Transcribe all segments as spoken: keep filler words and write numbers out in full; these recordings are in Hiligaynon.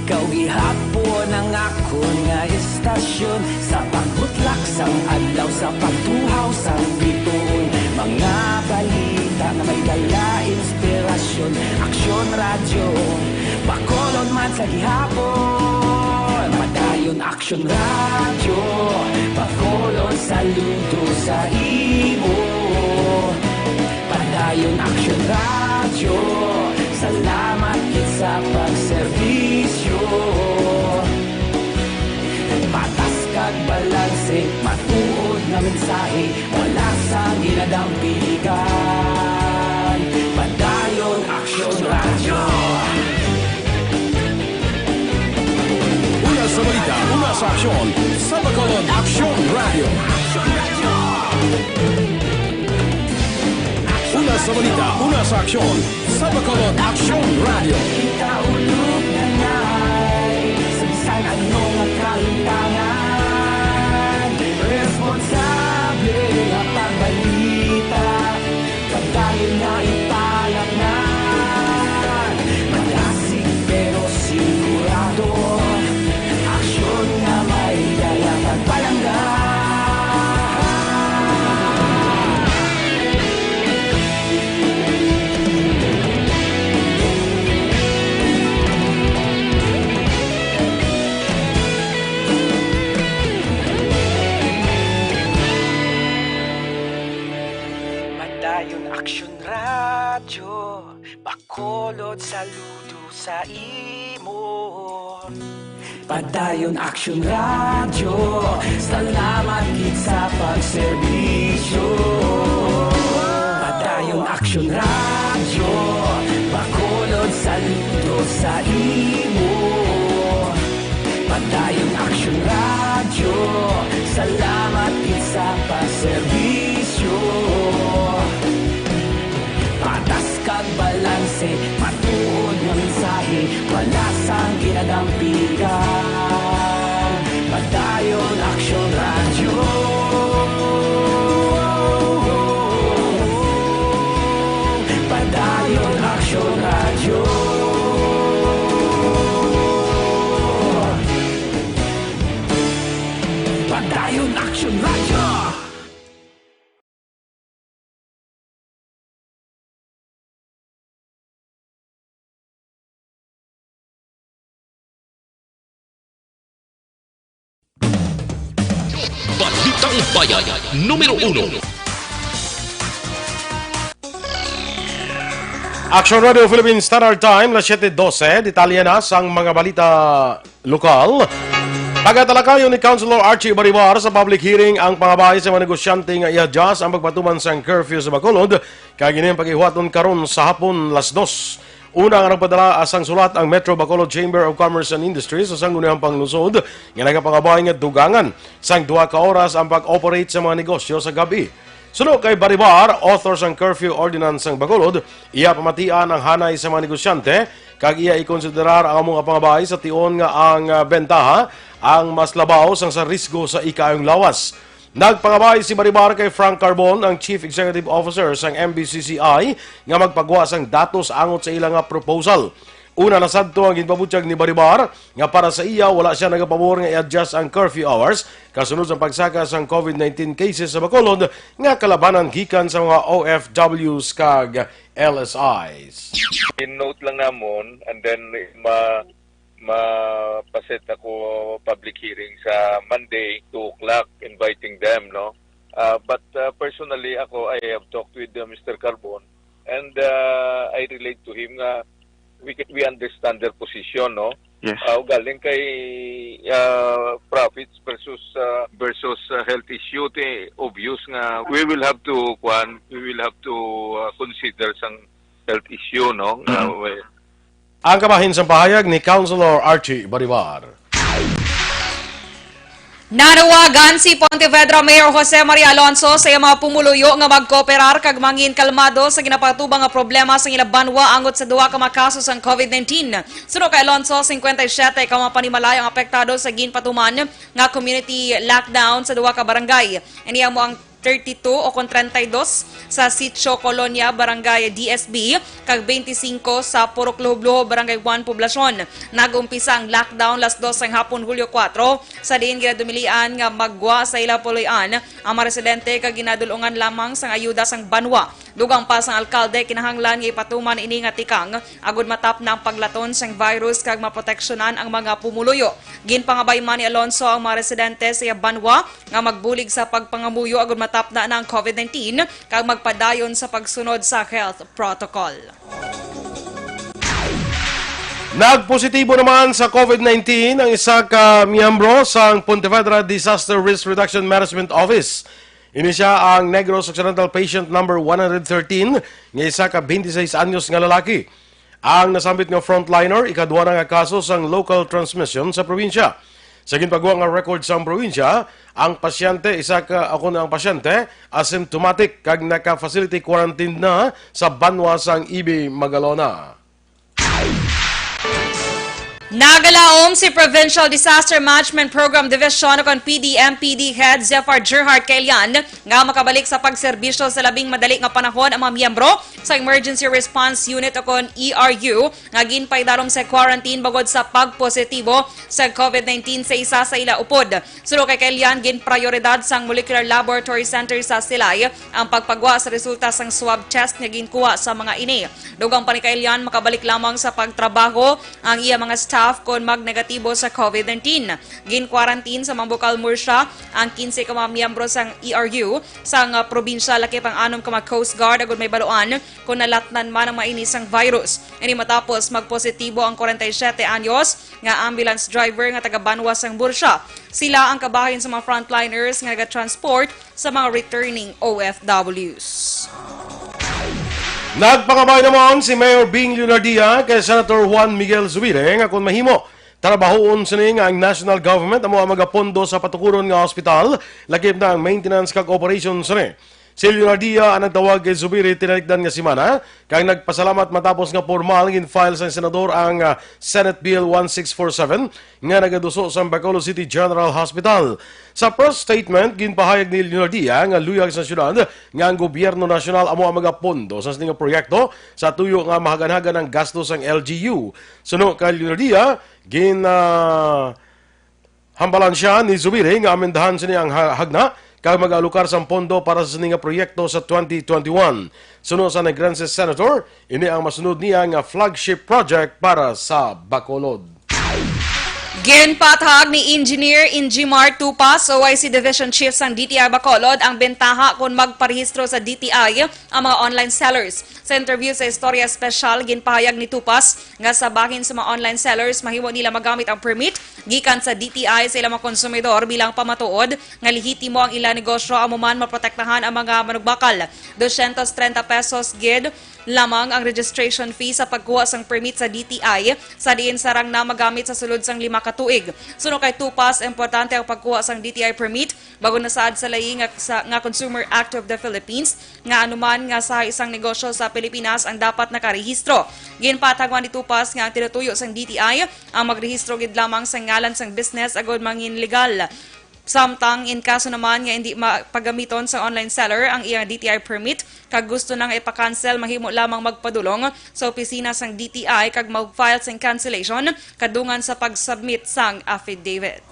Ikaw gihapon ang akon nga istasyon, sa pagbutlak sang adlaw, sa pagtuhaw sang bituon, mga balita nga may dala inspirasyon. Aksyon Radyo, Bacolod man sa gihapon. Padayon Aksyon Radyo, Bacolod, saludo sa imo. Padayon Aksyon Radyo, salamat gid sa pagserbisyo. Patas kag balanse, matuod nga mensahe, wala sang ginadampigan. Padayon Aksyon Radyo. Una sa balita, una sa aksyon, sa Bacolod Aksyon Radyo. Una sa balita, una sa aksyon, sa Bacolod Aksyon Radyo. Kita ulog na ngay, sa bisan ano nga kalimtangan, responsable nga pagbalita, pagdayon nga ipalapnan, malasig pero sigurado, aksyon nga may dala kag palangga. Padayon Aksyon Radyo, Bacolod, saludo sa imo. Padayon Aksyon Radyo, salamat gid sa pagserbisyo. Padayon Aksyon Radyo, Bacolod, saludo sa imo. Padayon Aksyon Radyo, salamat gid sa pagserbisyo. Patas kag balanse, matuod nga mensahe, wala sang ginadampigan. Padayon Aksyon Radyo. Padayon Aksyon Radyo. Padayon Aksyon Radyo. Balitang Bayan, numero uno. Action Radio Philippine Standard Time, las siete doce. Detalye na sang mga balita lokal. Pagatalakayon ni Councilor Archie Baribar sa public hearing ang pangabay sa mga negosyante nga i-adjust ang pagpatuman sang curfew sa Bacolod, kag ini ang paghihuaton karon sa hapon, las dos. Una nga nagpadala sang sulat ang Metro Bacolod Chamber of Commerce and Industry sa Sangguniang Panglungsod nga nagapangabay nga dugangan sang duha ka oras ang pag-operate sa mga negosyo sa gab-i. Suno kay Baribar, author sang curfew ordinance sang Bacolod, iya pamatian ang hanay sa mga negosyante kag iya ikonsiderar ang amo nga pangabay sa tion nga ang, ah, bentaha ang mas labaw sang sa risgo sa ikaayong lawas. Nagpangabay si Baribar kay Frank Carbon, ang Chief Executive Officer sang M B C C I, nga magpagwa sang datos angot sa ila nga proposal. Una na sadto ang ginpabutyag ni Baribar nga para sa iya, wala sia nagapabor nga i-adjust ang curfew hours kasunod sa pagsaka sang COVID nineteen cases sa Bacolod nga kalabanan gikan sa mga O F Ws kag L S Is. In-note lang namon, and then ma-, mapaset ako public hearing sa Monday, two o'clock, inviting them, no? Ah, but, ah, personally, ako, I have talked with, uh, Mister Carbon, and, uh, I relate to him nga we ca-, we understand their position, no? Yes. Ah, galing kay, ah, profits versus, ah, versus, ah, health issue, ti obvious nga we will have to, kuan, we will have to, ah, consider sang health issue, no? Nga, mm, we- Ang kabahin sang pahayag ni Councilor Archie Baribar. Nanawagan si Pontevedra Mayor Jose Maria Alonso sa iyang mga pumuluyo nga magkooperar kag mangin kalmado sa ginapatubang nga problema sa ila banwa angot sa duha ka mga kaso sang COVID nineteen. Suno kay Alonso, cincuenta y siete ka mga panimalay ang apektado sa ginpatuman nga community lockdown sa duha ka barangay. Ini amo ang thirty-two o kon treinta y dos sa Sitio Colonia, Barangay D S B, kag twenty-five sa Purok Luhob-Luhob, Barangay one Poblacion. Nag-umpisa ang lockdown las dos sang hapon, Hulyo kuwatro, sa diin ginadumilian nga magwa sa ila puloy-an ang mga residente kag ginadul-ungan lamang sang ayuda sang banwa. Dugang pa sang alkalde, kinahanglan nga ipatuman ini nga tikang agud matapna ang paglaton sang virus kag maproteksyonan ang mga pumuluyo. Ginpangabay man ni Alonso ang mga residente sa iya banwa nga magbulig sa pagpangamuyo agud matapna na ang COVID nineteen kag magpadayon sa pagsunod sa health protocol. Nagpositibo naman sa COVID nineteen ang isa ka miyembro sang Pontevedra Disaster Risk Reduction Management Office. Ini sia ang Negros Occidental patient number one hundred thirteen, nga isa ka twenty-six anyos nga lalaki. Ang nasambit nga frontliner, ikadwa na nga kaso sang local transmission sa probinsya. Sa ginpagwa nga record sang probinsya, ang pasyente, isa ka, ako na ang pasyente, asymptomatic kag naka-facility quarantine na sa banwa sang Ibi, Magalona. Nagalaom si Provincial Disaster Management Program Division o kon P D M P D Head Zephyr Gerhard Caillan nga makabalik sa pagserbisyo sa labing madali nga panahon ang mga miyembro sa Emergency Response Unit o kon E R U nga ginpaidalom sa quarantine bangod sa pagpositibo sa COVID nineteen sa isa sa ila upod. Suno kay Caillan, ginprayoridad sang Molecular Laboratory Center sa Silay ang pagpagwa sa resulta sang swab test nga ginkuha sa mga ini. Dugang pa ni Caillan, makabalik lamang sa pagtrabaho ang iya mga staff kon magnegatibo sa COVID nineteen. Gin-quarantine sa Mambucal, Murcia ang quince ka mga miyembro sang E R U sang, ah, probinsya, lakip ang anom ka mga Coast Guard, agud may baluan kon nalatnan man ang mga ini sang virus. Ini matapos magpositibo ang kwarenta y siyete anyos nga ambulance driver nga taga-banwa sang Murcia. Sila ang kabahin sa mga frontliners nga nagatransport sa mga returning O F Ws. Nagpangabay naman si Mayor Bing Leonardia kay Senator Juan Miguel Zubiri nga kung mahimo, trabahoon sini nga ang national government amo ang magapondo sa patukuron nga hospital, lakip na ang maintenance kag operation sini. Si Leonardia ang nagtawag kay Zubiri tinalikdan nga semana, kag nagpasalamat matapos nga pormal gin-file sang senador ang, ah, Senate Bill one six four seven nga nagaduso sang Bacolod City General Hospital. Sa press statement, ginpahayag ni Leonardia nga luyag sa syudad nga ang gobyerno nasyonal amo ang magapondo sa sini nga proyekto sa tuyo nga mahagan-hagan ang gasto sang L G U. Suno kay Leonardia, gin, ah, hambalan sia ni Zubiri nga amendahan sini ang ha-, hagna kag mag-alokar sang pondo para sa sini nga proyekto sa twenty twenty-one. Suno sa Negrense Senator, ini ang masunod niya nga flagship project para sa Bacolod. Ginpatag ni Engineer Injimar Tupas, O I C Division Chief sang D T I Bacolod, ang bentaha kon magparehistro sa D T I ang mga online sellers. Sa interview sa Istorya Espesyal, ginpahayag ni Tupas nga sa bahin sa mga online sellers, mahimo nila magamit ang permit gikan sa D T I sa ilang mga konsumidor bilang pamatuod nga lehitimo ang ilang negosyo, amo man maprotektahan ang mga manugbakal. Dosyentos treinta pesos gid lamang ang registration fee sa pagkuha sang permit sa D T I, sa diin sarang na magamit sa sulod sang lima ka tuig. Suno kay Tupas, importante ang pagkuha sang D T I permit bag-o nasaad sa layi nga, sa, nga Consumer Act of the Philippines, nga anuman nga sahay sang negosyo sa Pilipinas ang dapat nakarehistro. Ginpatag man ni Tupas nga ang tinutuyo sang D T I ang magrehistro gid lamang sa ngalan sang business agud mangin legal. Samtang in kaso naman nga indi ma-, pagamiton sa online seller ang iyang D T I permit kag gusto na nga ipa-cancel, mahimo lamang magpadulong sa opisina sang D T I kag mag-file sang cancellation kadungan sa pag-submit sang affidavit.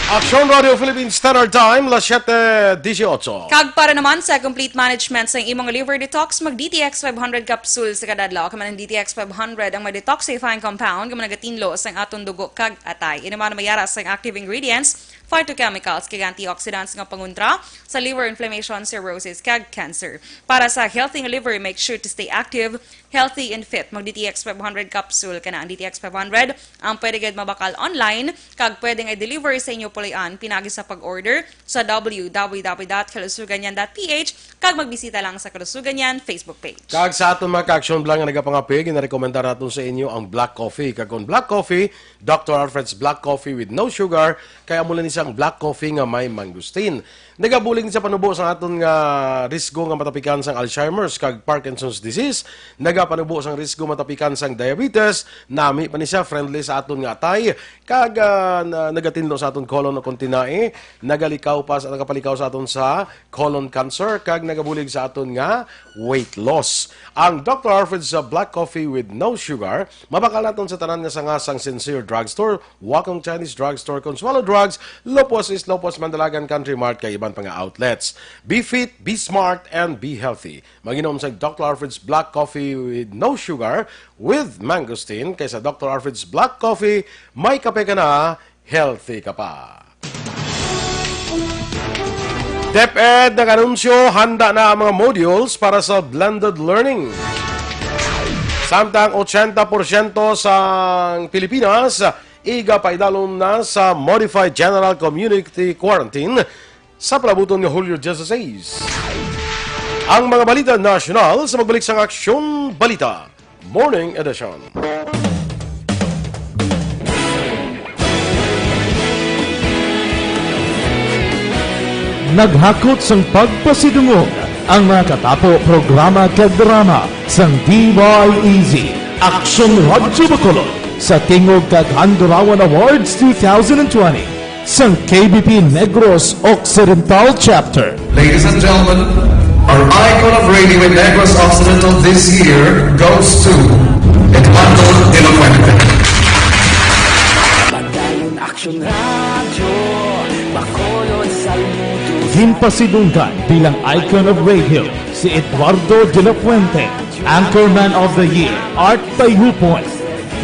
Aksyon Radio Philippines Standard Time, las siete dieciocho. Kag para naman sa complete management sa imong liver detox, mag D T X five hundred capsule sa kada adlaw. Kay man ang D T X five hundred ang may detoxifying compound nga nagatinlo sa aton dugo kag atay. Ini man mayara sa active ingredients, phytochemicals, kag antioxidants nga pangontra sa liver inflammation, cirrhosis, kag cancer. Para sa healthy nga liver, make sure to stay active, healthy, and fit. Mag D T X five hundred capsule ka na. Ang D T X five hundred ang pwede gid mabakal online, kag pwede nga i-deliver sa inyo puloy-an pinagi sa pag-order sa w w w dot kalusuganyan dot p h, kag magbisita lang sa Kalusuganyan Facebook page. Kag sa aton mga ka-action vlog nga nagapangapil, ginarekomendar naton sa inyo ang black coffee. Kag kon black coffee, Doctor Alfred's Black Coffee with no sugar, kay amo lang ni sang black coffee nga may mangosteen. Nagabulig sa panubo sa aton nga risgo nga matapikan sang Alzheimer's kag Parkinson's disease, nagapanubo sang risgo matapikan sang diabetes, nami pa ni siya, friendly sa aton nga atay, kag, ah, na, nagatinlo sa aton colon o kung tinai, nagalikaw pa sa, nagapalikaw sa aton sa colon cancer, kag nagabulig sa aton nga weight loss. Ang Doctor Alfred's, uh, Black Coffee with No Sugar, mabakal naton sa tanan nga sanga sang Sincere Drugstore, Wacom Chinese Drugstore, Consuelo Drugs, Lopos East Lopos, Mandalagan Country Mart, kag iban pa nga outlets. Be fit, be smart, and be healthy. Mag-inom sa Doctor Alfred's Black Coffee with No Sugar, with mangosteen, kay sa Doctor Alfred's Black Coffee, may kape ka na, healthy ka pa. DepEd nag-anunsyo, handa na ang mga modules para sa blended learning. Samtang ochenta porsyento sang Pilipinas igapaidalom na sa Modified General Community Quarantine sa palabuton nga Hulyo diyesisais. Ang mga balita nasyonal sa pagbalik sang Aksyon Balita Morning Edition. Naghakot sang pagpasidungog ang mga katapo, programa kag drama sang D Y E Z, Aksyon Radyo Bacolod, sa Tingog kag Handurawan Awards two thousand twenty. Sang K B P Negros Occidental Chapter. Ladies and gentlemen, our icon of radio in Negros Occidental this year goes to Eduardo de la Fuente. Padayon Aksyon Radyo, Bacolod, saludo. Ginpasidunggan bilang icon of radio si Eduardo de la Fuente, Anchorman of the Year, Art Tayupon,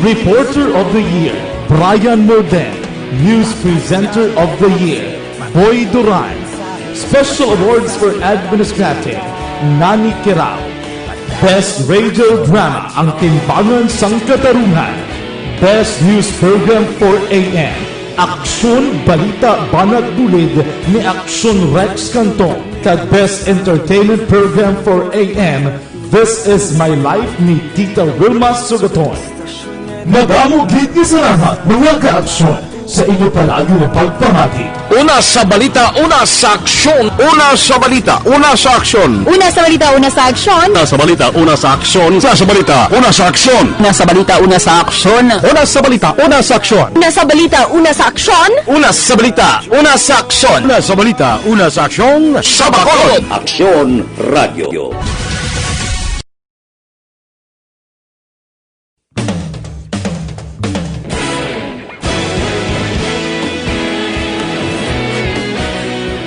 Reporter of the Year, Brian Morden, News Presenter of the Year, Boy Duran, Special Awards for Administrative, Nani Kirao, Best Radio Drama, Ang Timbangan sang Katarungan, Best News Program four A M, Aksyon Balita Banat Bulid ni Aksyon Rex Cantong, kag Best Entertainment Program four A M, This Is My Life ni Tita Wilma Sugaton. Madamo gid nga salamat, mga ka-aksyon, sa inyo palagi nga pagpamati. Una sa balita, una sa aksyon. Una sa balita, una sa aksyon. Una sa balita, una sa aksyon. Una sa balita, una sa aksyon. Una sa balita, una sa aksyon. Una sa balita, una sa aksyon. Una sa balita, una sa aksyon. Una sa balita, una sa aksyon. Una sa balita, una sa aksyon. Una sa balita, una sa aksyon. Sa Bacolod. Aksyon Radyo.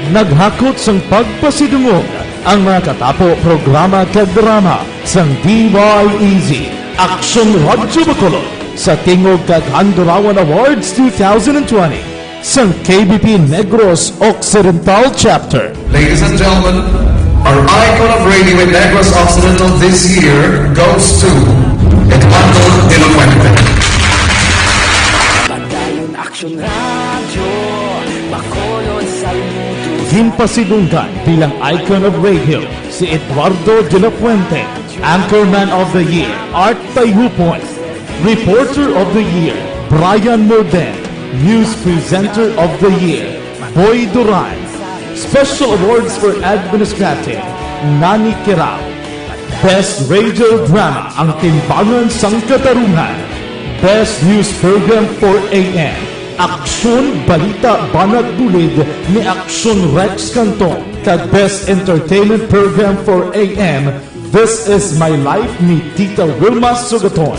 Naghakot sang pagpasidungog ang mga katapo, programa kag drama sang D Y E Z, Aksyon Radyo Bacolod, sa Tingog kag Handurawan Awards two thousand twenty. Sang K B P Negros Occidental Chapter. Ladies and gentlemen, our icon of radio in Negros Occidental this year goes to Eduardo de la Fuente. Padayon Aksyon Radyo, Bacolod, saludo. Ginpasidunggan bilang icon of radio si Eduardo de la Fuente, Anchorman of the Year, Art Tayupon, Reporter of the Year, Brian Morden, News Presenter of the Year, Boy Duran, Special Awards for Administrative, Nani Kirao, Best Radio Drama, Ang Timbangan sang Katarungan, Best News Program four A M, Aksyon Balita Banat Bulid ni Aksyon Rex Cantong, kag Best Entertainment Program four A M, This Is My Life ni Tita Wilma Sugaton.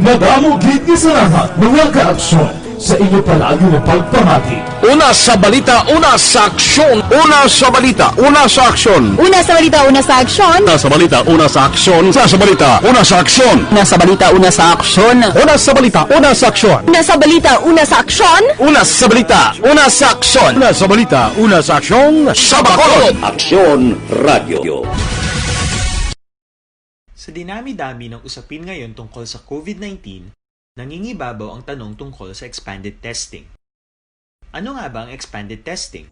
Madamo gid nga salamat, mga ka-aksyon, sa inyo palagi nga pagpamati. Una sa balita, una sa aksyon. Una sa balita, una sa aksyon. Una sa balita, una sa aksyon. Una sa balita, una sa aksyon. Una sa balita, una sa aksyon. Una sa balita, una sa aksyon. Una sa balita, una sa aksyon. Una sa balita, una sa aksyon. Una sa balita, una sa aksyon. Una sa balita, una sa aksyon. Sa Bacolod. Aksyon Radio. Sa dinami-dami ng usapin ngayon tungkol sa COVID nineteen, nangingibabaw ang tanong tungkol sa expanded testing. Ano nga ba ang expanded testing?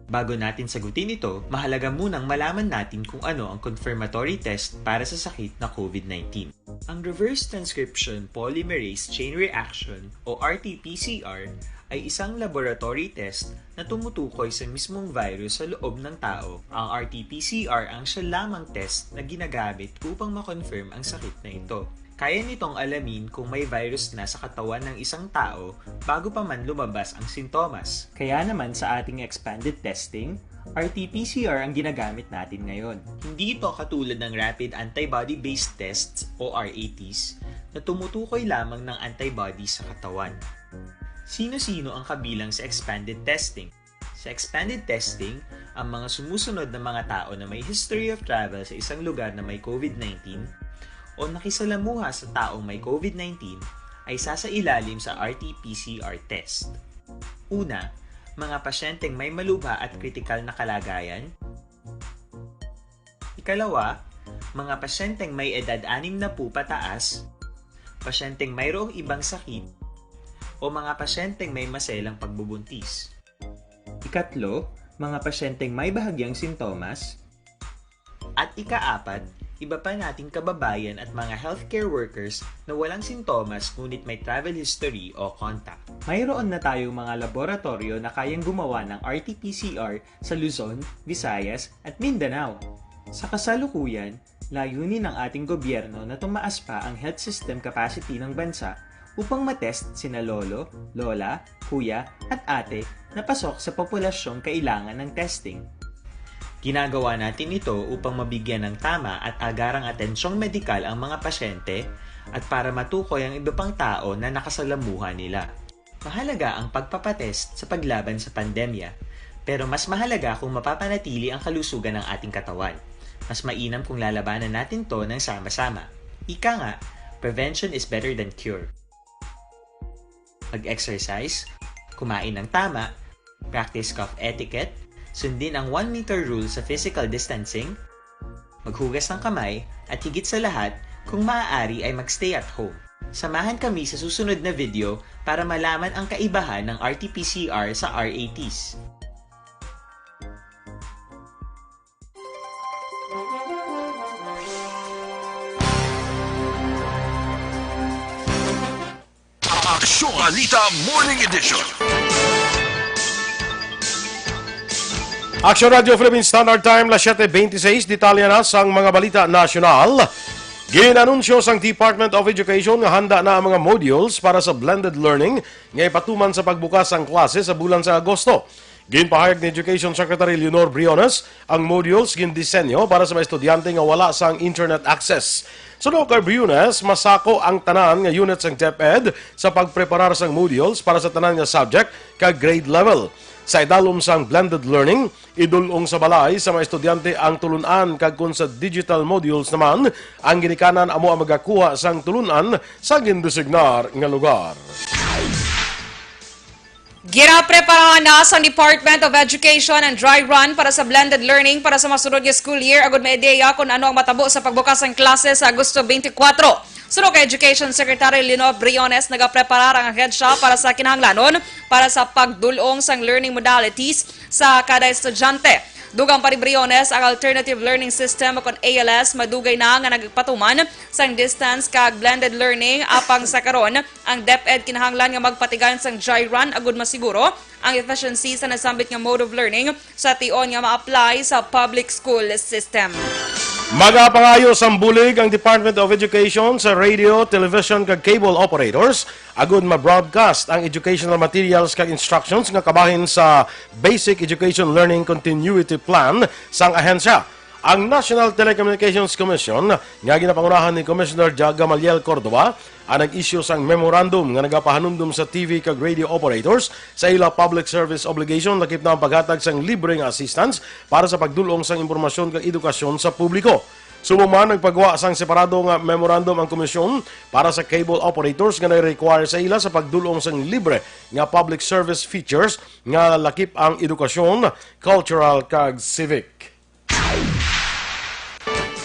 Bago natin sagutin ito, mahalaga munang malaman natin kung ano ang confirmatory test para sa sakit na COVID nineteen. Ang reverse transcription polymerase chain reaction o R T P C R ay isang laboratory test na tumutukoy sa mismong virus sa loob ng tao. Ang R T P C R ang siya lamang test na ginagamit upang ma-confirm ang sakit na ito. Kaya nitong alamin kung may virus na sa katawan ng isang tao bago pa man lumabas ang sintomas. Kaya naman sa ating expanded testing, R T P C R ang ginagamit natin ngayon. Hindi ito katulad ng rapid antibody-based tests o R A Ts na tumutukoy lamang ng antibody sa katawan. Sino-sino ang kabilang sa expanded testing? Sa expanded testing, ang mga sumusunod na mga tao na may history of travel sa isang lugar na may COVID nineteen o nakisalamuha sa taong may COVID nineteen ay sasailalim sa R T P C R test. Una, mga pasyenteng may malubha at kritikal na kalagayan. Ikalawa, mga pasyenteng may edad anim na po pataas, pasyenteng mayroong ibang sakit, o mga pasyenteng may maselang pagbubuntis. Ikatlo, mga pasyenteng may bahagyang sintomas. At ikaapat, iba pa nating kababayan at mga healthcare workers na walang sintomas ngunit may travel history o contact. Mayroon na tayong mga laboratoryo na kayang gumawa ng R T P C R sa Luzon, Visayas, at Mindanao. Sa kasalukuyan, layunin ng ating gobyerno na tumaas pa ang health system capacity ng bansa upang matest sina lolo, lola, kuya, at ate na pasok sa populasyong kailangan ng testing. Ginagawa natin ito upang mabigyan ng tama at agarang atensyong medikal ang mga pasyente at para matukoy ang iba pang tao na nakasalamuha nila. Mahalaga ang pagpapatest sa paglaban sa pandemya, pero mas mahalaga kung mapapanatili ang kalusugan ng ating katawan. Mas mainam kung lalabanan natin to ng sama-sama. Ika nga, prevention is better than cure. Mag-exercise, kumain ng tama, practice cough etiquette, sundin ang one meter rule sa physical distancing, maghugas ng kamay, at higit sa lahat, kung maaari ay mag-stay at home. Samahan kami sa susunod na video para malaman ang kaibahan ng R T P C R sa R A Ts. Aksyon Balita Morning Edition. Aksyon Radio Philippine Standard Time, las siete veintiséis. Detalye na sang mga balita nasyonal. Ginanunsyo sang Department of Education nga handa na ang mga modules para sa blended learning nga ipatuman sa pagbukas sang klase sa bulan sa Agosto. Ginpahayag ni Education Secretary Leonor Briones, ang modules gindisenyo para sa mga estudyante nga wala sang internet access. Suno kay Briones, masako ang tanan nga unit sang DepEd sa pagpreparar sang modules para sa tanan nga subject kag grade level. Sa idalom sang blended learning, idul-ong sa balay sa mga estudyante ang tulun-an, kag kon sa digital modules naman, ang ginikanan amo ang magakuha sang tulun-an sa gindesignar nga lugar. Ginapreparahan na sang Department of Education ang dry run para sa blended learning para sa masunod nga school year, agud maideya kon ano ang matabo sa pagbukas sang klase sa Agosto twenty-four. Suno kay Education Secretary Leonor Briones, nagapreparar ang ahensya para sa kinahanglanon para sa pagdul-ong sang learning modalities sa kada estudyante. Dugang pa ni Briones, ang alternative learning system o kon A L S madugay na nga nagpatuman sang distance kag blended learning, apang sa karon, ang DepEd kinahanglan nga magpatigayon sang dry run agud masiguro ang efficiency sa nasambit nga mode of learning sa tion nga ma-apply sa public school system. Magapangayo sang bulig ang Department of Education sa radio, television, kag cable operators agud ma-broadcast ang educational materials kag instructions nga kabahin sa Basic Education Learning Continuity Plan sang ahensya. Ang National Telecommunications Commission, nga ginapangunahan ni Commissioner Ja-, Gamaliel Cordova, ang nag-issue sang memorandum nga nagapahanumdom sa T V kag radio operators sa ila public service obligation, lakip na ang paghatag sang libre nga assistance para sa pagdul-ong sang impormasyon kag edukasyon sa publiko. Subong man, nagpagwa sang separado nga memorandum ang komisyon para sa cable operators nga nag-require sa ila sa pagdul-ong sang libre nga public service features nga lakip ang edukasyon, cultural, kag civic.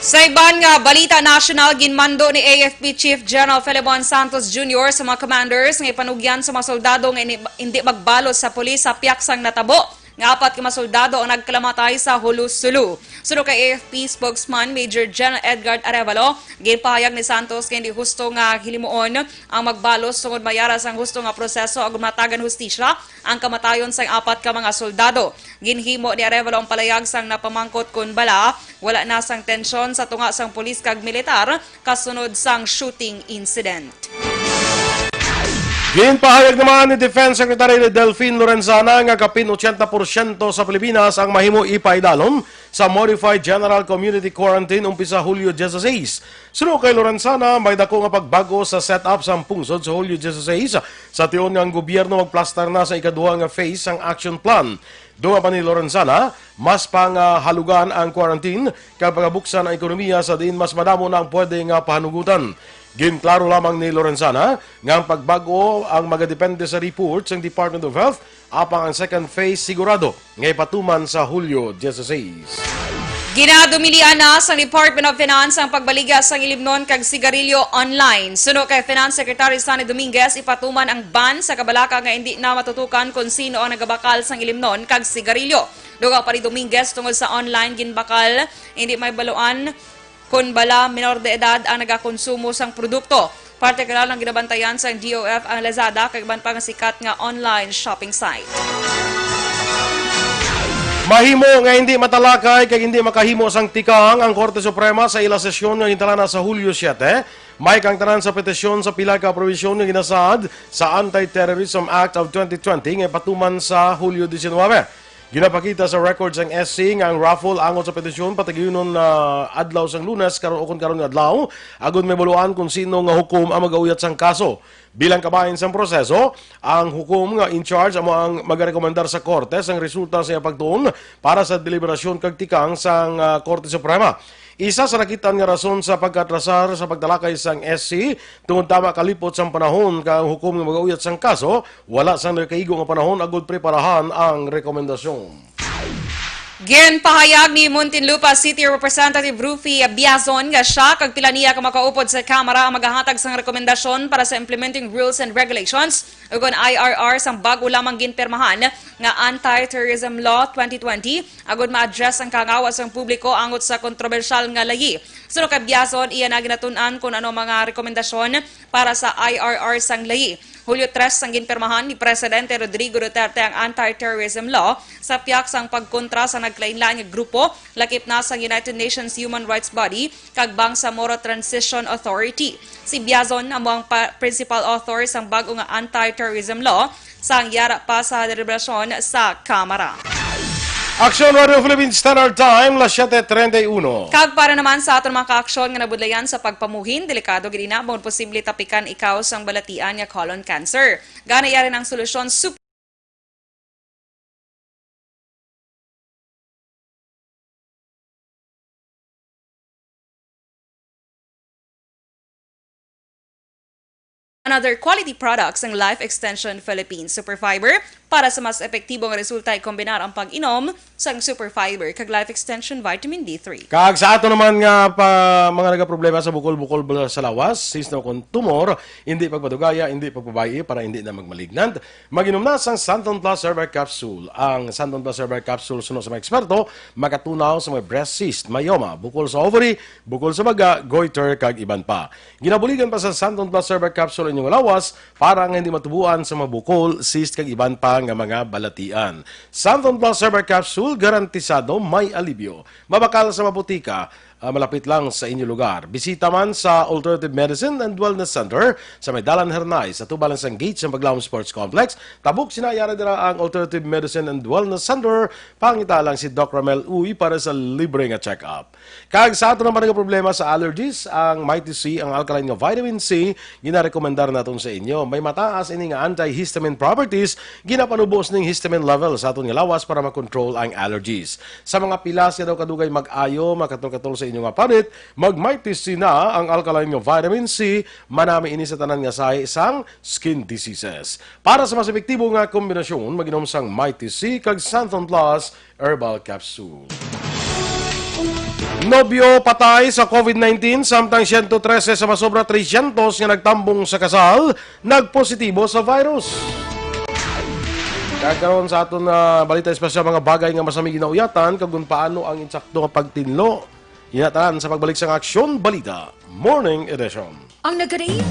Sa iban nga balita nasyonal, ginmando ni A F P Chief General Filemon Santos Junior sa mga commanders nga ipanugyan sa mga soldado nga ini-, hindi magbalos sa pulis sa piyaksang natabo nga apat ka mga soldado ang nagkalamatay sa Julu-Sulu. Suno kay A F P spokesman Major General Edgard Arevalo, ginpahayag ni Santos nga hindi husto nga hilimuon ang magbalos tungod mayara sang husto nga proseso agud matagan hustisya ang kamatayon sang apat ka mga soldado. Ginhimo ni Arevalo ang palayag sang napamangkot kon bala wala na sang tensyon sa tunga sang pulis kag militar kasunod sang shooting incident. Ginpahayag naman ni Defense Secretary Delfin Lorenzana nga kapin ochenta porsyento sa Pilipinas ang mahimo ipaidalom sa Modified General Community Quarantine umpisa Hulyo dieciséis. Suno kay Lorenzana, may dako nga pagbago sa setup sang pungsod sa Hulyo dieciséis, sa tion nga ang gobyerno magplastar na sa ikaduha nga phase sang action plan. Dugang pa ni Lorenzana, mas pangahalugan ang quarantine kag pagabuksan ang ekonomiya sa diin mas madamo na ang pwede nga pahanugutan. Ginklaro lamang ni Lorenzana nga ang pagbago ang magadepende sa report sang Department of Health, apang ang second phase sigurado nga ipatuman sa Hulyo dieciséis. Ginadumilian na sang Department of Finance ang pagbaligya sang ilimnon kag sigarilyo online. Suno kay Finance Secretary Sonny Dominguez, ipatuman ang ban sa kabalaka nga indi na matutukan kon sino ang nagabakal sang ilimnon kag sigarilyo. Dugang pa ni Dominguez, tungod sa online ginbakal, hindi may baluan kon bala minor de edad ang nagakonsumo sang produkto. Partikular nga ginabantayan sang D O F ang Lazada kag iban pa nga sikat nga online shopping site. Mahimo nga hindi matalakay kag hindi makahimo sang tikang ang Korte Suprema sa ila sesyon nga gintalana sa Hulyo siete. May kaangtanan sa petisyon sa pila ka probisyon nga ginasaad sa Anti-Terrorism Act of twenty twenty nga ipatuman sa Hulyo diecinuebe. Ginapakita sa records ang S C nga ang raffle angot sa petisyon patigayunon na adlaw sang Lunes karon, o kon karon nga adlaw, agud mahibaluan kon sino nga hukom ang magauyat sang kaso. Bilang kabahin sang proseso, ang hukom nga in charge amo ang magarekomendar sa korte sang resulta sa iyang pagtuon para sa deliberasyon kag tikang sang, ah, Korte Suprema. Isa sa nakit-an nga rason sa pagkaatrasar sa pagtalakay sang S C tungod tama kalipot sang panahon kag ang hukom nga magauyat sang kaso wala sang nakaigo nga panahon agud preparahan ang rekomendasyon. Ginpahayag ni Muntinlupa City Representative Ruffy Biazon nga siya kag pila niya ka makaupod sa Kamara ang magahatag sang rekomendasyon para sa implementing rules and regulations ukon I R R sang bag-o lamang ginpirmahan nga Anti-Terrorism Law twenty twenty, agud ma-address ang kahangawa sang publiko angot sa kontrobersyal nga layi. Suno kay Biazon, iya na ginatun-an kon ano ang mga rekomendasyon para sa I R R sang layi. Hulyo tres sang ginpirmahan ni Presidente Rodrigo Duterte ang Anti-Terrorism Law sa pihak sang pagkontra sa nagkalainlain nga grupo, lakip na sang United Nations Human Rights Body kag Bangsamoro Transition Authority. Si Biazon amo ang pa-, principal author sang bag-o nga anti-terrorism law sang yara pa sa deliberasyon sa Kamara. Aksyon Radio Philippines Standard Time, las siete treinta y uno. Kag para naman sa aton mga kaaksyon nga nabudlayan sa pagpamuhin, delikado gid ina, maong posible tapikan ikaw sang balatian nga colon cancer. Gani, yari na ang solusyon, sup- Another quality product sang Life Extension Philippines Superfiber. Para sa mas epektibo nga resulta, i-kombinar ang pag-inom sang Superfiber kag Life Extension Vitamin D three. Kag sa ato naman nga pa, mga nagaproblema sa bukol-bukol sa lawas, cyst o kon tumor, hindi pagpadugaya, hindi pagpabayi para hindi na magmalignant, mag-inom na sang Santon Plus Herbal Capsule. Ang Santon Plus Herbal Capsule, suno sa mga eksperto, makatunaw sa mga breast cyst, myoma, bukol sa ovary, bukol sa baga, goiter, kag iban pa. Ginabuligan pa sa Santon Plus Herbal Capsule inyong lawas para nga hindi matubuan sa mga bukol, cyst, kag iban pa nga mga balatian. Santon Plus Herbal Capsule, garantisado may alibyo. Mabakal sa mga botika, ah, malapit lang sa inyo lugar. Bisita man sa Alternative Medicine and Wellness Center sa may Dalan Hernay, sa tubalan sang gate sang Paglaom Sports Complex. Tabok sina, yara dira ang Alternative Medicine and Wellness Center. Pangita lang si Doc Ramel Uy para sa libre nga check-up. Kag sa aton naman nga problema sa allergies, ang Mighty C, ang alkaline nga vitamin C, ginarekomendar naton sa inyo. May mataas ini nga antihistamine properties, ginapanubos ning histamine level sa aton nga lawas para makontrol ang allergies. Sa mga pilas nga daw kadugay mag-ayo, makatol-katol sa inyo nga panit, mag-Mighty C na, ang alkaline nga vitamin C, manami ini sa tanan nga sahi sang skin diseases. Para sa mas epektibo nga kombinasyon, mag-inom sang Mighty C kag Santon Plus Herbal Capsule. Nobyo patay sa COVID nineteen, samtang siyento trese sa masobra tresyentos nga nagtambong sa kasal nagpositibo sa virus. Kag karon sa aton, ah, balita espesyal, mga bagay nga masami ginauyatan kag kon paano ang insakto nga pagtinlo. Ina tanan sa pagbalik sang Aksyon Balita Morning Edition. Ang nagari.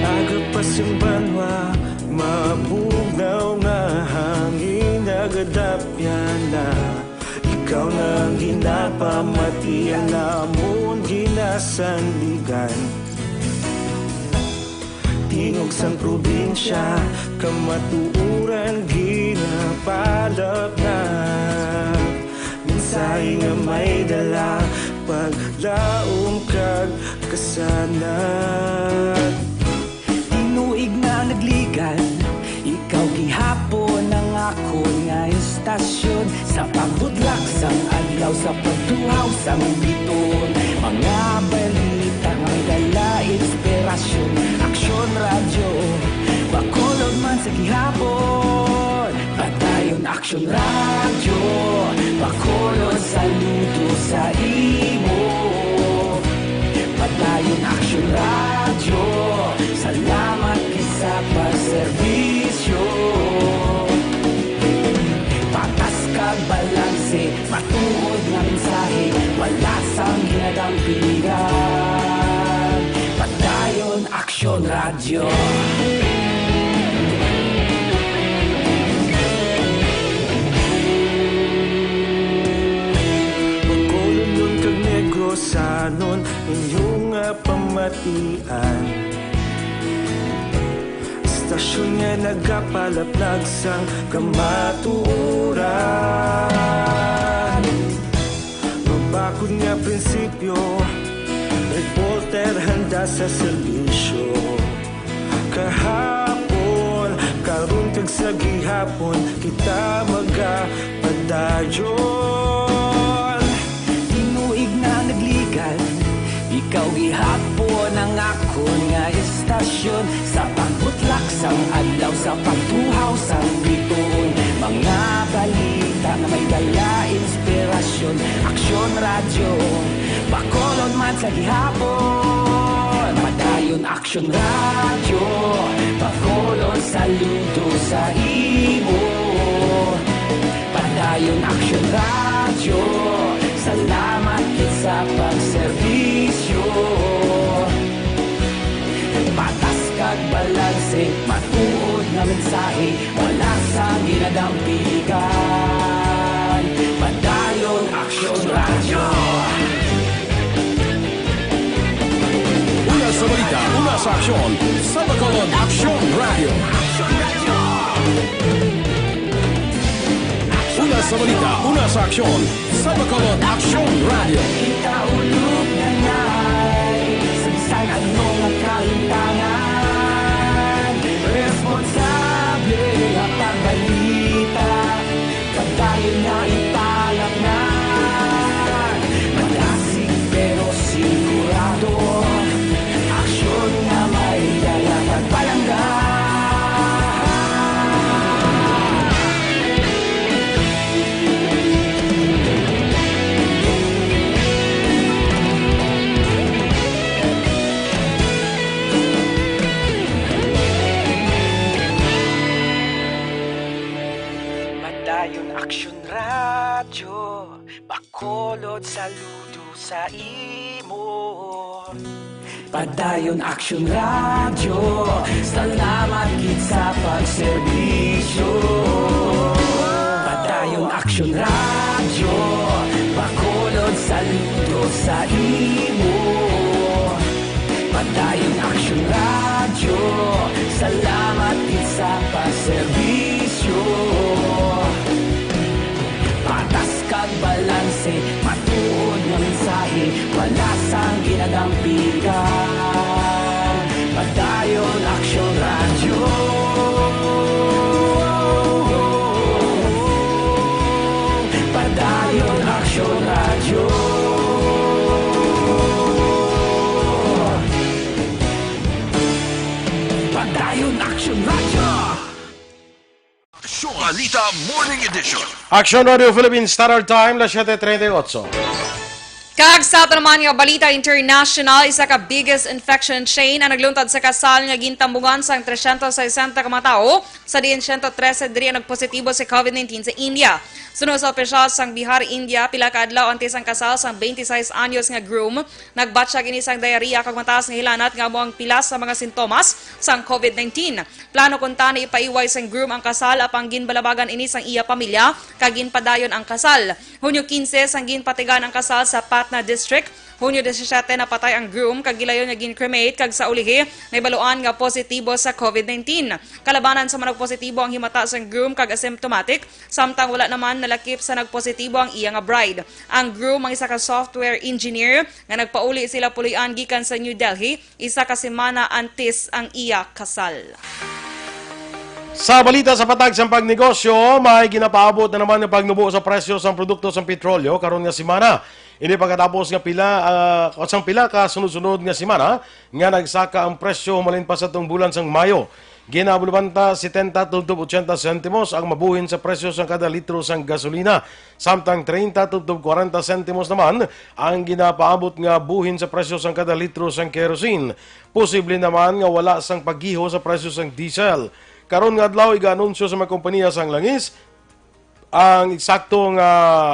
Aga pa sing banwa, mabugnaw nga hangin, nagadapyan na. Ikaw na ang ginapamatian namon, ginasandigan. Tingog sang probinsya, kamatuoran ginapalapnap. Mensahe nga may dala, paglaom kag kasanag. Tinuig na nagligad, ikaw gihapon ang akon nga istasyon. Sa pagbutlak sang adlaw, sa pagtuhaw sang bituon, mga balita nga may dala inspirasyon. Aksyon Radyo, Bacolod man sa gihapon. Padayon Aksyon Radyo, Bacolod, saludo sa imo. Padayon Aksyon Radyo, salamat gid sa pagserbisyo. Patas kag balanse, matuod nga mensahe, wala sang ginadampigan. Padayon Aksyon Radyo. Bacolodnon kag Negrosanon, inyo nga pamatian. Istasyon nga nagapalaplag sang kamatuoran. Mabakod nga prinsipyo, reporter handa sa serbisyo. Kahapon, karon kag sa gihapon, kita magapadayon. Tinuig na nagligad, ikaw gihapon ang akon nga istasyon. Sa pagbutlak sang adlaw, sa pagtuhaw sang bituon, mga balita nga may dala inspirasyon. Aksyon Radyo, Bacolod man sa gihapon. Padayon Aksyon Radyo, Bacolod, saludo sa imo. Padayon Aksyon Radyo, salamat gid sa pagserbisyo. Patas kag balanse, matuod nga mensahe, wala sang ginadampigan. Padayon Aksyon Radyo. Una sa balita, una sa aksyon, sa Bacolod Aksyon Radyo. Una sa balita, una sa aksyon, sa Bacolod Aksyon Radyo. Kita ulog na ngay, sa bisan ano nga kahintangan, responsable nga pagbalita, padayon nga ipalapngan. Madasig pero sigurado, aksyon nga may dala kag palangga. Padayon Aksyon Radyo, Bacolod, saludo sa imo. Padayon Aksyon Radyo, salamat gid sa pagserbisyo. Padayon Aksyon Radyo, Bacolod, saludo sa imo. Padayon Aksyon Radyo, salamat gid sa pagserbisyo. Patas kag balanse, matuod nga mensahe, wala sang ginadampigan. Padayon Aksyon Radyo. Padayon Aksyon Radyo. Balita Morning Edition. Action Radio Philippines Standard Time, las siete treinta y ocho. Kag sa aton naman nga balita international, isa ka biggest infection chain ang nagluntad sa kasal nga gintambungan sang trescientos sesenta ka mga tawo, sa diin siyento trese diri ang nagpositibo sa covid nineteen sa India. Suno sa opisyal sang Bihar, India, pila ka adlaw antes ang kasal sang twenty-six anyos nga groom, nagbatyag ini sang diarrhea kag mataas nga hilanat nga amo ang pila sa mga sintomas sang covid nineteen. Plano kuntani ipaiway sang groom ang kasal, apang ginbalabagan ini sang iya pamilya kag ginpadayon ang kasal. Hunyo quince sang ginpatigan ang kasal sa Patna District. Hunyo disisiete napatay ang groom kag gilayon nga gin-cremate, kag sa ulihi nahibaluan nga positibo sa covid nineteen. Kalabanan sa mga nagpositibo ang himata sang groom kag asymptomatic, samtang wala naman nalakip sa nagpositibo ang iya nga bride. Ang groom ang isa ka software engineer nga nagpauli sila puloy-an gikan sa New Delhi isa ka semana antes ang iya kasal. Sa balita sa patag sang pagnegosyo, may ginapaabot na naman nga pagnubo sa presyo sang produkto sang petrolyo karon nga semana. Ini pagkatapos nga pila, ah, sang pila ka sunod-sunod nga semana nga nagsaka ang presyo humalin pa sa tong bulan sang Mayo. Ginabulbanta setenta tubtob ochenta sentimos ang mabuhin sa presyo sang kada litro sang gasolina. Samtang treinta tubtob kwarenta sentimos naman ang ginapaabot nga buhin sa presyo sang kada litro sang kerosene. Posible naman nga wala sang paggiho sa presyo sang diesel. Karon nga adlaw, iga-anunsyo sa mga kompanya sang langis ang eksakto nga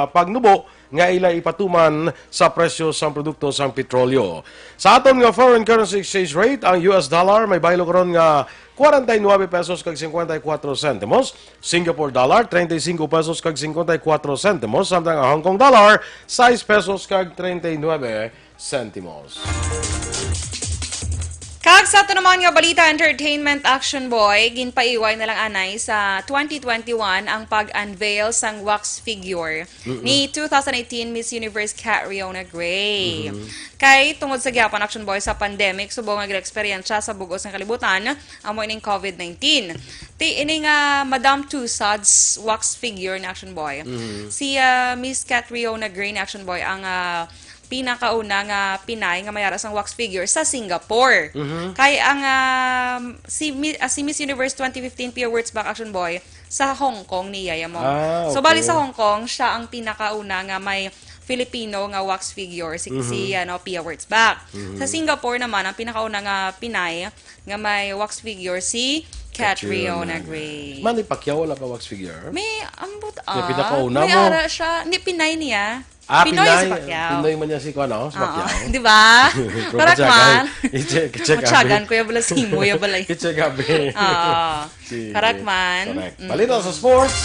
pagnubo nga ila ipatuman sa presyo sang produkto sang petrolyo. Sa aton nga foreign currency exchange rate, ang U S dollar may baylo karon nga kwarenta y nuebe pesos kag cincuenta y cuatro sentimos, Singapore dollar, treinta y cinco pesos kag cincuenta y cuatro sentimos, samtang ang Hong Kong dollar, sais pesos kag treinta y nuebe sentimos. Kag sa ato naman nga balita, entertainment, Action Boy, ginpaiway na lang anay sa twenty twenty-one ang pag-unveil sang wax figure Mm-mm. ni two thousand eighteen Miss Universe Catriona Gray. Mm-hmm. Kay tungod sa gihapon, Action Boy, sa pandemic, subong nga gina-eksperyensya sa bug-os nga kalibutan, amo ining covid nineteen. Ti ini nga Madam Tussauds wax figure ni Action Boy. Mhm. Si, ah, Miss Catriona Gray ni Action Boy ang, ah, pinakauna nga Pinay nga may ara sang wax figure sa Singapore. Mhm. Kay ang, ah, si Mi-, ah, si Miss Universe twenty fifteen Pia Wurtzbach, Action Boy, sa Hong Kong ni Yaya Mong. Ah, So, bali okay. sa Hong Kong, siya ang pinakauna nga may Filipino nga wax figure, si, Mhm. si, ano, Pia Wurtzbach. Mhm. Sa Singapore naman, ang pinakauna nga Pinay nga may wax figure, si Catriona Catriona Gray. Gray. Manny Pacquiao, wala pa wax figure? May, ambot, Yung ah, pinakauna may mo? ara siya. Hindi, Pinay niya. Ah, Pinoy Pinay, si Pacquiao. Pinoy man niya si, kuwan, no? Si Oo. Pacquiao. Di ba? Pero Correct Matyagan. man. I-check, i-check Matyagan, abi. Kuya Blasimo, ya balay. I-check abi. Oo. Sige. Correct man. Correct. Mm. Balita sa sports.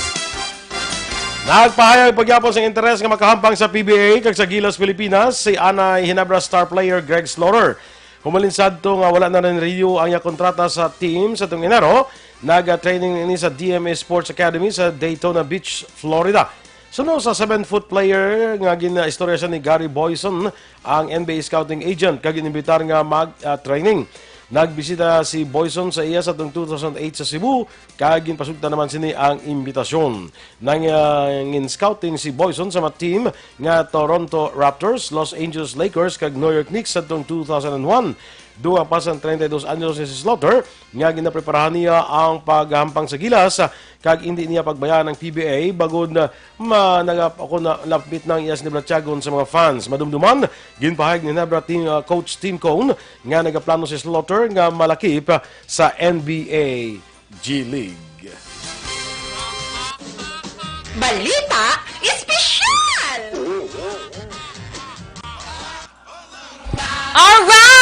Nagpahayag pagyapon sang interes nga makahampang sa P B A kag sa Gilas Pilipinas si anay Ginebra star player Greg Slaughter. Humalin sadto nga wala na rin renew ang iya kontrata sa team sa tuong Enero, naga-training ini sa D M A Sports Academy sa Daytona Beach, Florida. Suno sa seven-foot player nga ginaistorya siya ni Gary Boyson, ang N B A scouting agent, kag inimbitar nga mag, ah, training. Nagbisita si Boyson sa iya sa tuong two thousand eight sa Cebu, kag ginpasugta naman sini ang imbitasyon. Nang, ah, ngin-scouting si Boyson sa mga team nga Toronto Raptors, Los Angeles Lakers, kag New York Knicks sa tuong two thousand and one. Dugang pa sang treinta y dos anyos ni si Slaughter, nga ginapreparahan niya ang paghampang sa Gilas, kag indi niya pagbayaan ang P B A, bagod na ma-, naga-, ako na, lapit na ang iya sinibrasyagon sa mga fans. Madumduman, ginpahayag ni Ginebra team, ah, coach Tim Cone nga nagaplano si Slaughter nga malakip sa N B A G League. Balita Espesyal! Alright!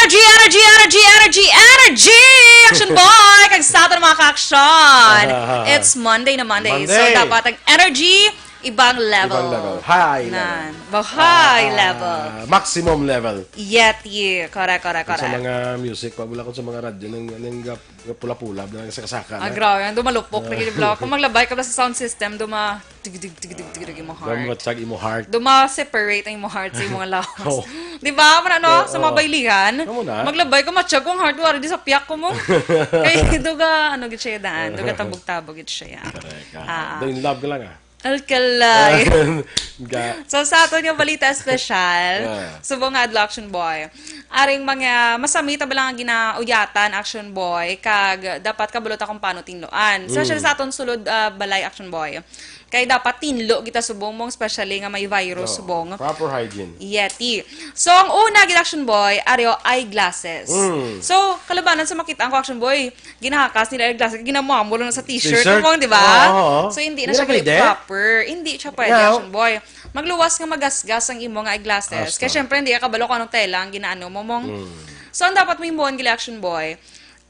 Energy, energy, energy, energy, energy! Action Boy! Kag sa aton mga ka-action! It's Monday na Monday. So, Monday. dapat ang energy, ibang level. Ibang level. High level. Nan. Ba, high Ah, level. maximum level. Yet, yeah. Correct, correct, Kung sa correct. mga music, pag wala ko sa mga radyo, nang, nang gap-, pula-pula, nang sakasaka Ah, na. grabe. Ang dumalupok, Ah. nagiliblaw. Kung maglabay ka ba sa sound system, duma, tig, tig, tig, tig, tig, tig, imo heart. Duma, tsag imo heart. Duma, separate ang imo heart sa imo nga lawas. Oh. Di ba? Muna, no? Oo. Sa mga baylihan, Amo na. maglabay ka, matsag kung heart, wala di sa piyak ko mo. Kay duga, ano, gid siya daan. Duga, tabog-tabog gid siya. Correct. Ah, Ah. do in love ka lang, ah. Alkalay. Ga- So, sa aton nga balita espesyal, Ah. subong nga adlaw, Action Boy. Aring mga masamit ang lang ginauyatan, Action Boy, kag dapat kabalo ta kung paano tinloan. Especially Mm. sa aton sulod, ah, balay, Action Boy. Kay dapat tinlo kita subong mong, especially nga may virus Oo. subong. Proper hygiene. Yeti. So, ang una, gid, Action Boy, aryo, eyeglasses. Mm. So, kalabanan sa makita ang Action Boy, ginahakas nila ang glasses, ginamamo lang sa t-shirt, T-shirt? Mo, di ba? Oo, oo. So, hindi na Hindi siya na pwede? Proper. Hindi siya pwede, Yeah. Action Boy. Magluwas nga magasgas ang imo nga eyeglasses. Asta. Kaya syempre, hindi ka kabalo kung anong tela ang ginaano mo, mong. Mm. So, ang dapat mo himuon, gila, Action Boy,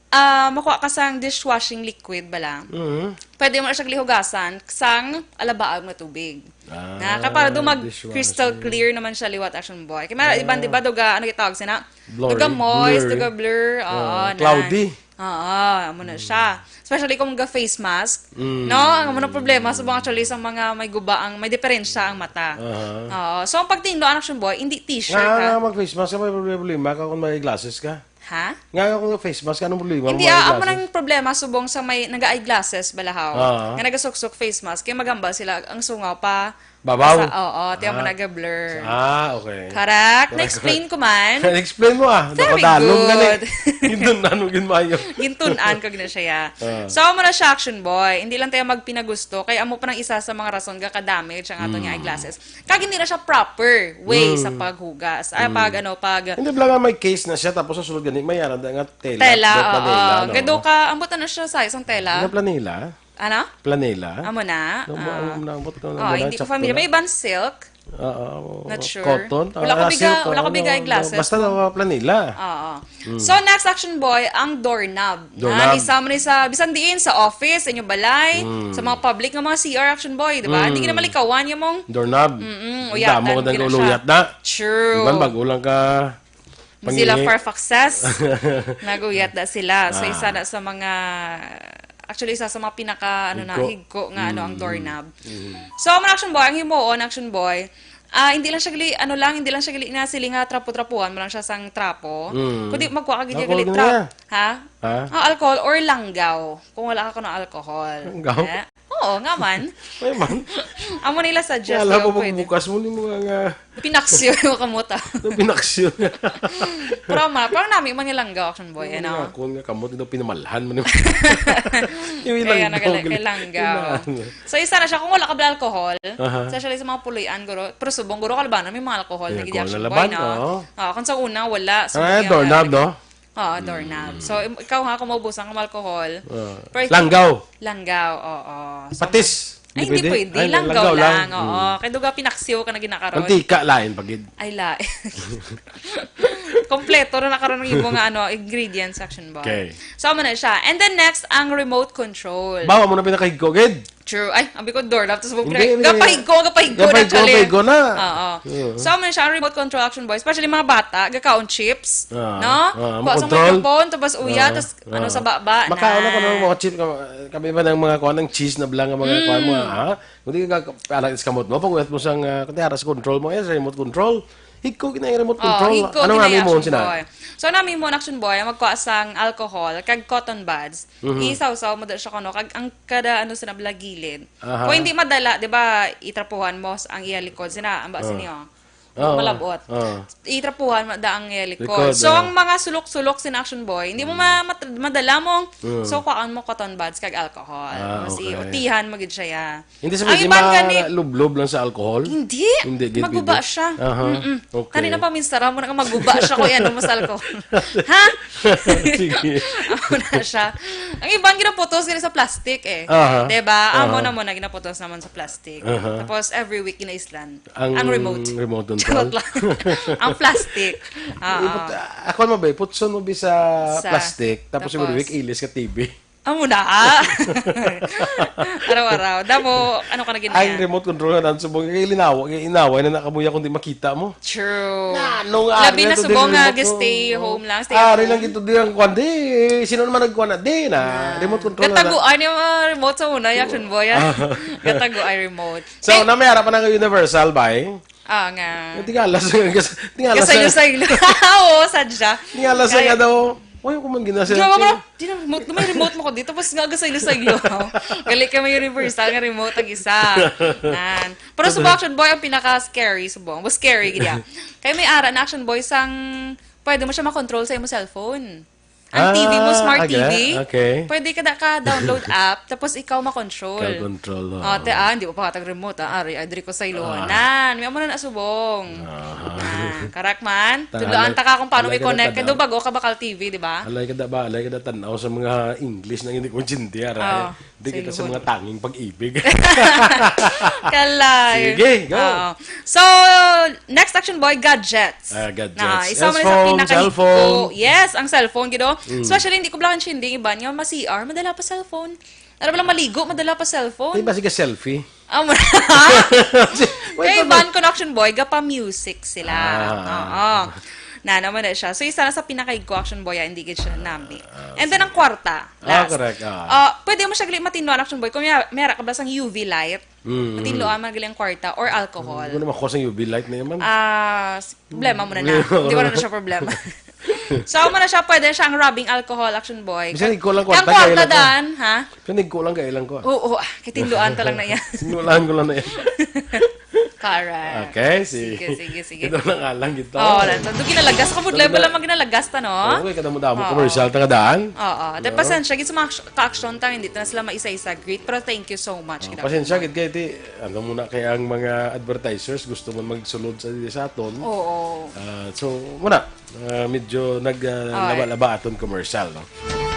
ah, makuha ka sang dishwashing liquid bala. Mm. Pwede mo na siya lihugasan sang alabaag nga tubig. Ah, Na, kaya para daw mag dishwashing. crystal clear naman siya liwat, Action Boy. Kaya may iban, di ba, Ah. daw ga, ano gitawag sina? Blurry. Duga moist, Blurry. duga blur. Oo, Ah, na. cloudy. Oo, amo na siya. Especially kung ga face mask. Mm. No? Ang amo na problema sa mga actually sa mga may guba ang, may diferensya ang mata. Aha. Oo. So, ang pagtindo, Action Boy, hindi t-shirt, Nga, ha? nga mag-face mask ka, may problema ka kung may glasses ka. Ha? Nga, nga kung face mask, anong problema? Hindi, May ah, amo glasses? nang problema, subong sa may naga-eyeglasses, balahaw. Ah. Nga nagasuksok face mask, kaya magambal sila, ang sungaw pa. Babaw? Sa, oo, tiyan mo Ah. naga-blur. Ah, okay. Correct. Correct. Na-explain ko man. Na-explain mo, ah. Very Nakadalom gani. good. Gintun-an mo gid maayo. Gintun-an ko gina siya. Ah. So, amo na siya, Action Boy. Hindi lang tayo magpinagusto. Kaya amo pa nang isa sa mga rason ga ka-damage ang aton nga Mm. eyeglasses. Kag hindi na siya proper way Mm. sa paghugas. Ay, Mm. pag ano, pag Hindi, bala nga may case na siya, tapos sa sulod gani, may ara nga tela. Tela, Daw oo. planela, no? Kaya daw ka, ambot na siya sa isang tela. Daw planela? Ano? Planela? Amo na? Daw ba, Ah. ano na, ambot ka na, Oh, wala, hindi ko sakto familiar. na. May iban silk? Oo, Not sure. cotton? Wala ko Ah, biga, silk, wala ko ano, biga eyeglasses basta ko. daw, ah, planela. Oo. Mm. So, next, Action Boy, ang doorknob. Doorknob. Ah, isa mo ni sa, bisan diin, sa office, sa inyong balay, Mm. sa mga public nga mga C R, Action Boy, di ba? Hindi Mm. ka na malikawan yung mong Doorknob. Mm-mm, Ang uyatan, damo ka hindi na na siya. uluyat na. True. Iban, bago lang ka Mozilla pangihi. Firefox says, nag-uyat na sila. So, Ah. isa na sa mga, actually, isa sa mga pinaka, ano na, Higko. higko nga, ano, ang Mm. doorknob. Mm. So, ang Action Boy, ang himuon, Action Boy, ah, hindi lang siya gali, ano lang, hindi lang siya gali na siling nga trapo-trapuhan mo lang siya sang trapo. Mm. Kundi magkuha ka gid Alcohol gali na trap-, niya. Ha? Ha? Ah, alcohol or langgaw, kung wala ka kuno alcohol. Langgaw? Eh? Oo, nga man. May man. Amo nila suggest Kaya alam yung mo, pwede. pagbukas mo, ni mga nga Pinaksyo yung kamot, ah. Nung pinaksyo. Pero ma, parang nami man yung langgaw, Action Boy, Yung ano? mga akon nga kamot, ito pinamalhan mo ni Yung Kaya ilang nagala-, gawag-, kay langgaw. ilang- So, isa na siya, kung wala ka bala alcohol, Aha. especially sa mga puloy-an, guro, pero subong, guro, kalbanan, may mga alcohol May na gid alcohol Action na Boy, laban, no? oo. Ah, kung sa una, wala. So, Ah, kaya doorknob, nga, no? Oo, doorknob. Mm. So, im-, ikaw ha, kung maubusan ka ng alcohol, Ah. pero I think Langgaw. Langgaw, oo. So, Patis. ay, Hindi hindi pwede? pwede. Ay, Langgaw langgaw lang, lang. oo. Mm. Kaya duga pinaksiw ka na ginakaroon. Mantika, lain pa gid. Ay, lain. Kompleto na nakaroon ng imo nga, ano, ingredients, Action Boy. Okay. So, amo na siya. And then next, ang remote control. Bawa mo na pinakahigko, gid. True. Ay, abi ko, doorknob. Tapos mo Hindi, pinag-, hindi. gapahigko, gapahigko na, Gapahigko, actually. gapahigko na. Oo. Oo. So, amo na siya, ang remote control, Action Boy. Especially mga bata, gakaon chips. Ah, No? ah, Kuha sa control. microphone, tapos uya, Ah, tapos ano ah. sa baba na. Makaon ako ng mga chip, kami pa ng mga kuha ng cheese na blang, mga kuha, Mm. mga, ha? Hindi ka, ka, alang iskamot mo, pag-uyat mo sang, ah, kundi aras control mo, eh, sa remote control. Higko gina yung remote Oh, control. higko Ano gina nga yung mo, Action sina? Boy. So, nami mo, Action Boy, magkuha sang alcohol, kag cotton buds. Mhm. Isawsaw mo da siya kuno, kag ang kada, ano, sa nabla gilid. Aha. Kung hindi madala, di ba, itrapuhan mo s-, ang iya likod, sina, ang ba, Ah. sini, oh. Oo. Malabot. Oo. Itrapuhan mo da ang iya likod. Likod, So, ah. ang mga sulok-sulok sin Action Boy, hindi mo Mm. ma-, mat-, madala mo. Mm. So, kuhaan mo cotton buds kag alcohol. Ah, Mas okay. iutihan mo gid siya, ya. Hindi sa Ang pwede iban gani ma-, lublob lang sa alcohol? Hindi. Hindi, di Maguba pwede. siya. Aha. Mm-mm. Okay. Kanina pa, minsan, mo na maguba siya kung ano mo sa alcohol. Ha? Sige. Amo na siya. Ang iban ginaputos gani sa plastic, eh. Aha. Diba? Amo Aha. na mo na ginaputos naman sa plastic. Aha. Tapos, every week, ginaislan. Ang Ang remote. remote control. Charot lang. Ang plastic. Oo. Iput-, ah, ako mo ba, putson mo bi sa Sa plastic, tapos yung tapos week, ilis ka T V. Amo na. Araw-araw. Damo, ano ka na gid Ang niya? remote control na subong, kay linawa, kay inaway na nakabuya kung di makita mo. True. Na, ano nga, Labi ari na na to subong din nga, remote, stay no? home lang, stay at Ari lang home. gito di ang kwan, di, sino naman nagkuha na? Di na, Na. remote control na. Gataguan yung mga remote sa una, yung Action Boy, ah. Ah. Gataguan remote. So, Eh, na may harap pa ng universal, bay? Ah, nga. Yung tingala sa, tingala sa, Kasaylo-saylo. Oo, sadya. tingala sa Kaya nga daw, Why ko man gina-send Gawa mo sa'yo? na, di na remote, may remote mo ko dito, tapos nga aga sa ilo-sa-ilo. Gali ka may universal nga remote ang isa. Nan. Pero subong, Action Boy, ang pinaka-scary, subong. Mas scary, gid ya. Kay may ara na, Action Boy, sang pwede mo siya makontrol sa imo cellphone. Ang T V mo, Ah, smart aga, T V, okay. pwede ka da ka download app, tapos ikaw makontrol. Ikaw control, oo. Ate, ah, hindi mo pa katag remote, ah. Ari, adri ko sa ilo. Ah. Nan, may amo na na subong. Ah. Ah, karak man. Tang Tudloan halay, ta ka kung paano halay ka i-connect. na Kaya daw tanaw. bago ka bakal T V, di ba? Halay ka da ba? Halay ka da tanaw sa mga English na hindi ko intindihan, ah. Oh, Di kita sa silhon. mga tanging pag-ibig. Kalay. Sige, go. Oo. So, next, Action Boy, gadgets. Ah, gadgets. Na, isa man sa Cellphone, pinakahigko. cellphone. Yes, ang cellphone, gid, oh. Mm. Especially, hindi ko blangan sinding iban nga ma-C R, madala pa cellphone. Ano ba lang maligo, madala pa cellphone? Di ba, sige, selfie? Ah, mo na. Wait, Kay wait, wait. Van Connection Boy, gapa music sila. Ah. Oo. Na naman na siya. So, isa na sa pinakahigko, Action Boy, ah, hindi gid siya nami. Ah, And then, ang kwarta, Ah, last. correct, ah. Ah, pwede mo siya gali matinduan, Action Boy, kung may, may ara ka ba sang U V light, Mm, matinduan mm. man gali ang kwarta or alcohol. Hindi ko na makuha sang U V light na yun, man. Ah, s-, problema mo na na. Problema Hindi ko ko na na. na siya problema. So, amo na siya, pwede siyang rubbing alcohol, Action Boy. Bisan Kang, igko lang kang kwarta, kwarta kaya lang ko. dan, ha? Bisan igko lang, kaya lang ko, ah. Oo, ah, kitinduan ta lang na yan. Sinulaan ko lang na yan. Correct. Okay, si Sige, sige, sige. Ito lang alang gito. Oh, wala. Ito, ginalagas. Kamudlay Ito pala na. mag ginalagas ta, no? Oo, kay kadamo-damo Oo. commercial ta kadaan. Oo. Then, No? pasensya, gid sa mga action, ka-action ta, hindi ta na sila maisa-isa greet. Pero thank you so much, Oh, gid ako. pasensya, gid kay ti, ano muna kay ang mga advertisers gusto man magsulod sa, sa aton. Oo. Ah, so, muna, ah, medyo nag, ah, Ay. laba-laba aton commercial, no?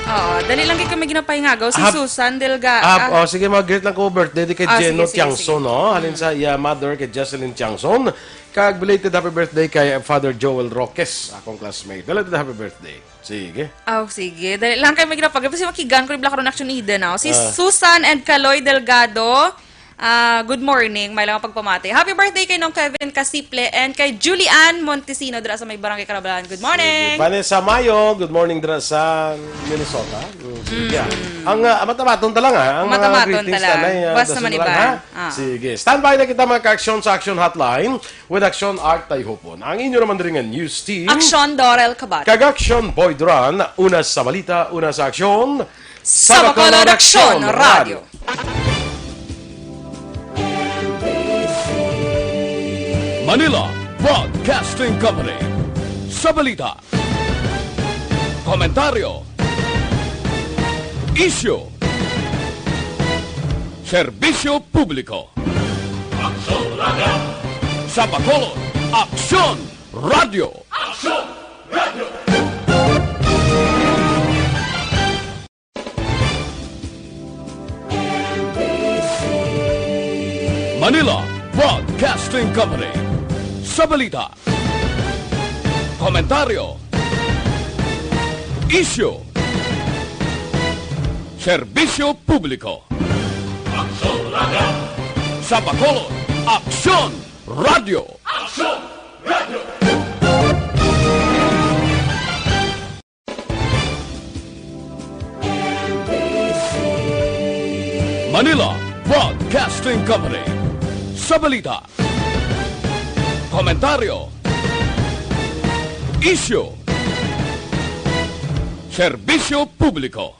Oo. Dali lang kay kami ginapahingagaw. Si Hap-, Susan Delga-, hap-, ah. oh, sige, mag-greet lang ko birthday di kay Ah, Jeno sige, sige, Tiangson, sige. no? Halin Mm. sa iya mother kay Jocelyn Tiangson. Kag belated happy birthday kay Father Joel Roques, akong classmate. Belated happy birthday. Sige. Oh, sige. Dali lang kay may ginapag-, kasi makigan ko ni Black Ron Action Eden, oh. Si Ah. Susan and Kaloy Delgado, ah, good morning. May lang ang pagpamati. Happy birthday kay Nong Kevin Casiple and kay Julian Montesino dira sa may Barangay Carabalan. Good morning. Sige. Vanessa Mayo, good morning dira sa Minnesota. Mm, sige. Mm. Ang, ah, matamaton ta lang, ah. Ang mga Matamaton greetings ta lang. ta lang, ah, Basta dason man ta lang, iba. ha? Ah. Sige. Standby na kita, mga ka-action, sa Action Hotline with Action Art Tayhupon. Ang inyo naman diri nga news team. Action Dorel Kabat. Kag Action Boy Duran. Una sa balita, una sa aksyon. Sa Bacolod Action Radio. Manila Broadcasting Company. Sa balita, komentaryo, isyu, serbisyo publiko. Aksyon Radio. Sa Bacolod, Aksyon Radio. Aksyon Radio. Manila Broadcasting Company. Sa balita, komentaryo, isyu, serbisyo publiko. Aksyon Radio. Sa Bacolod, Aksyon Radio. Aksyon Radio. Manila Broadcasting Company. Sa balita, komentaryo, isyu, serbisyo publiko.